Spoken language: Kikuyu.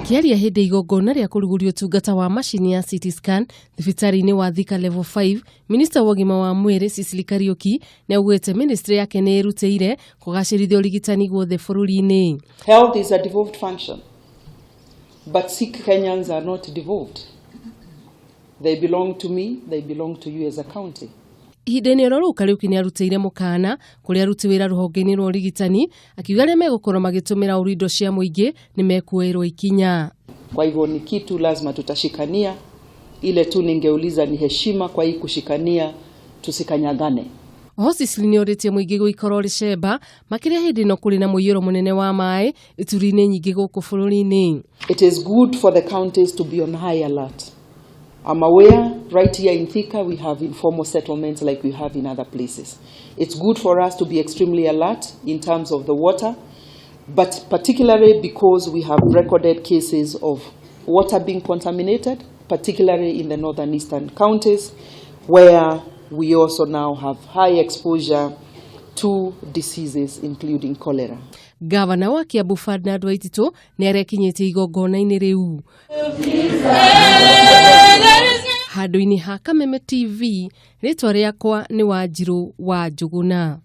Akĩaria hĩndĩ ya igongona rĩa kũrugũria ũtungata wa macini ya CT scan thibitarĩ-inĩ wa Thika Level 5, minista wa ũgima wa mwĩrĩ Sicily Kariũki nĩ augĩte ministry yake nĩ ĩrutĩire kũgacĩrithia ũrigitani guothe bũrũri-inĩ. Health is a devolved function, but sick Kenyans are not devolved. They belong to me, they belong to you as a county. Ihinda-inĩ oro rĩu Kariũki nĩ arutĩire mũkana kũrĩ aruti wĩra rũhonge-inĩ rwa ũrigitani akiuga arĩa megũkorwo magĩtũmĩra ũru indo cia mũingĩ nĩ mekuoerwo ikinya. Kwa hivyo ni kitu lazima tutashikania. Ile tu ningeuliza ni heshima kwa hii kushikania, tusikanyagane. Oho Sicily nĩ orĩtie mũingĩ gũikara ũrĩ cemba makĩria hĩndĩ ĩno kũrĩ na mũiyũro mũnene wa maĩ ituri-inĩ nyingĩ gũkũ bũrũri-inĩ. It is good for the counties to be on high alert. I'm aware right here in Thika we have informal settlements like we have in other places. It's good for us to be extremely alert in terms of the water, but particularly because we have recorded cases of water being contaminated, particularly in the northern eastern counties, where we also now have high exposure to diseases including cholera. Gavana wa Kiambu Ferdinand Waititu nĩ arekinyĩtie igongona-inĩ rĩu. Handũ-inĩ ha Kameme TV, rĩtwa rĩakwa nĩ Wanjirũ wa Njũgũna.